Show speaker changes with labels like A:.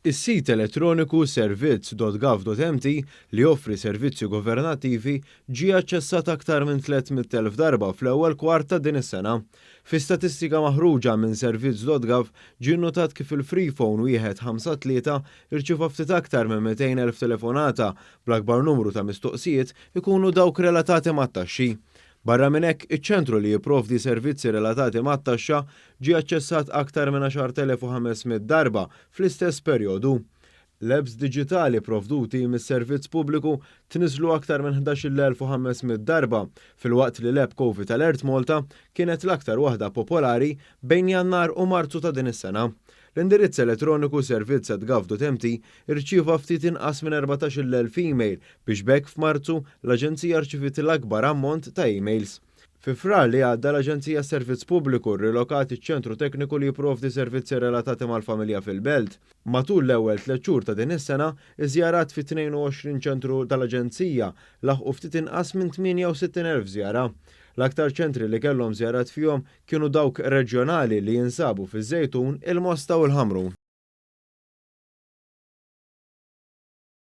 A: Is-sit elettroniku servizz.gov.mt li joffri servizzi governattivi ġie aċċessat aktar minn 300,000 darba fl-ewwel kwart ta' din is-sena. Fi statistika maħruġa minn servizz.gov ġie nnotat kif il-Freephone 153 irċieva ftit aktar minn 200,000 telefonata, bl-akbar numru ta' mistoqsijiet ikunu dawk relatati mat-taxxi. Barra minn hekk, iċ-ċentru li jipprovdi servizzi relatati mat-taxxa ġie aċċessat aktar minn 10,500 darba fl-istess perjodu. L-apps diġitali provduti mis-Servizz Pubbliku tniżżlu aktar minn 11,500 darba, filwaqt li l-app Covid Alert Malta kienet l-aktar waħda popolari bejn Jannar u Marzu ta' din is-sena. L-indirizz elettroniku servizz@gov.mt irċieva ftit inqas minn 14,000 email biex b'hekk f'Marzu l-Aġenzija rċiviet l-akbar ammont ta' emails. Fi Frar li għadda l-Aġenzija Servizz Pubbliku rrilokat iċ-ċentru tekniku li jipprovdi servizzi relatati mal-familja fil-Belt. Matul l-ewwel tliet xhur ta' din is-sena, iż-żjarat fi 22 ċentru tal-Aġenzija laħqu ftit inqas minn 68,000 żjara. L-aktar ċentri li kellhom żjarat fihom kienu dawk reġjonali li jinsabu fiż-Żejtun, il-Mosta u l-Ħamrun.